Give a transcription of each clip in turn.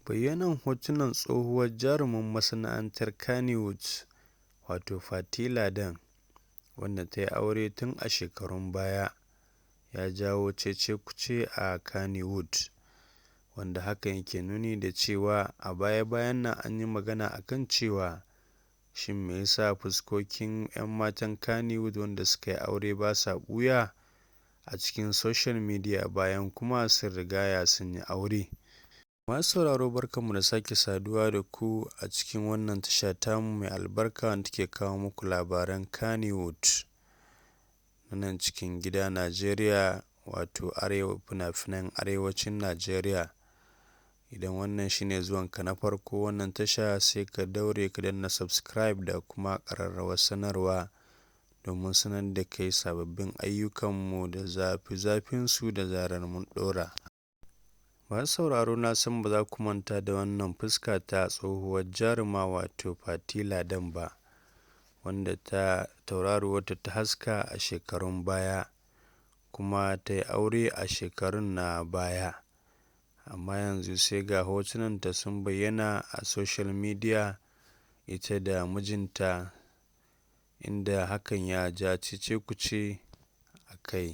Bayyanan hotunan tsohuwar jaruman masana'antar Kannywood, wato Fati Ladan, wanda ta yi aure tun a shekarun baya, ya jawo cece-kuce a Kannywood, wanda hakan ke nuni da cewa a baya-bayan nan an yi magana a kan cewa shin me yasa fuskokin 'yan matan Kannywood wanda suka yi aure ba sa ɓuya a cikin social media bayan kuma sun rigaya sun yi aure. Masu sauraro, barkanmu da sake saduwa da ku a cikin wannan tasha tamu mai albarka wanda take kawo muku labaran Kannywood na nan cikin gida Najeriya, wato arewa, fina-finan arewacin Najeriya. Idan wannan shine zuwanka na farko wannan tasha, sai ka daure ka danna subscribe da kuma ƙararrawar sanarwa domin sanar da kai sababbin ayyukanmu da zafi-zafinsu da zarar mun ɗora. Masu sauraro, na san ba za ku manta da wannan fuska ta tsohuwar jaruma, wato Fati Ladan ba, wanda ta tauraruwarta ta haska a shekarun baya kuma ta yi aure a shekarun na baya. Amma yanzu sai ga hotunanta sun bayyana a social media ita da mijinta, inda hakan ya ja cece-kuce a kai.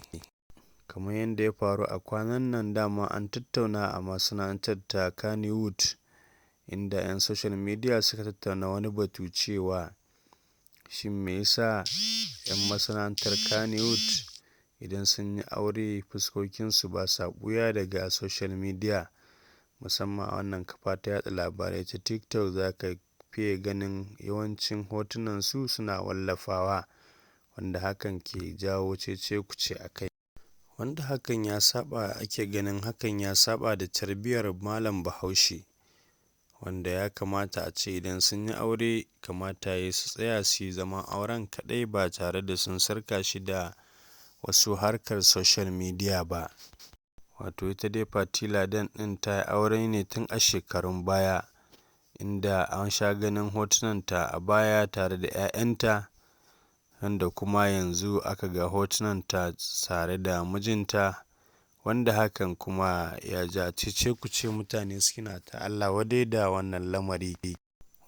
Kamar yadda ya faru a kwanan nan, dama an tattauna a masana'antar ta Kannywood, inda 'yan social media suka tattauna wani batu cewa shin me yasa 'yan masana'antar Kannywood idan sun yi aure fuskokinsu ba sa ɓuya daga social media, musamman a wannan kafa ta yaɗa labarai ta TikTok? Za ka fiye ganin yawancin hotunansu suna wallafawa, wanda hakan ke jawo cece-kuce a kai, wanda hakan ya saba, ake ganin hakan ya saba da tarbiyyar malam Bahaushe, wanda ya kamata a ce idan sun yi aure kamata ya su tsaya su yi zaman auren kaɗai ba tare da sun sarka shi da wasu harkar social media ba. Wato ita dai Fati Ladan ɗin ta yi aure ne tun a shekarun baya, inda an sha ganin hotunanta a baya tare da 'ya'yanta, wanda kuma yanzu aka ga hotunanta tare da mijinta, wanda hakan kuma ya ja cece-kuce, mutane suna ta Allah wadai da wannan lamari.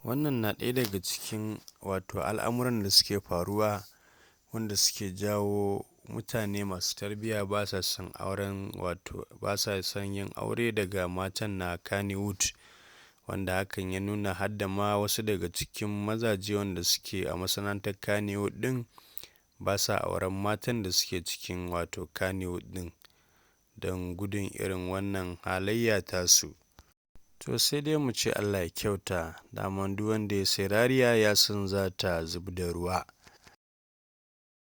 Wannan na ɗaya daga cikin wato al'amuran da suke faruwa wanda suke jawo mutane masu tarbiyya ba sa son auren, wato ba sa son yin aure daga matan na Kannywood, wanda hakan ya nuna hadda ma wasu daga cikin mazaje wanda suke a masana'antar Kannywood ɗin ba sa auren matan da suke cikin wato Kannywood ɗin don gudun irin wannan halayya tasu. To sai dai mu ce Allah ya kyauta, daman duk wanda ya sai rariya ya san za ta zub da ruwa.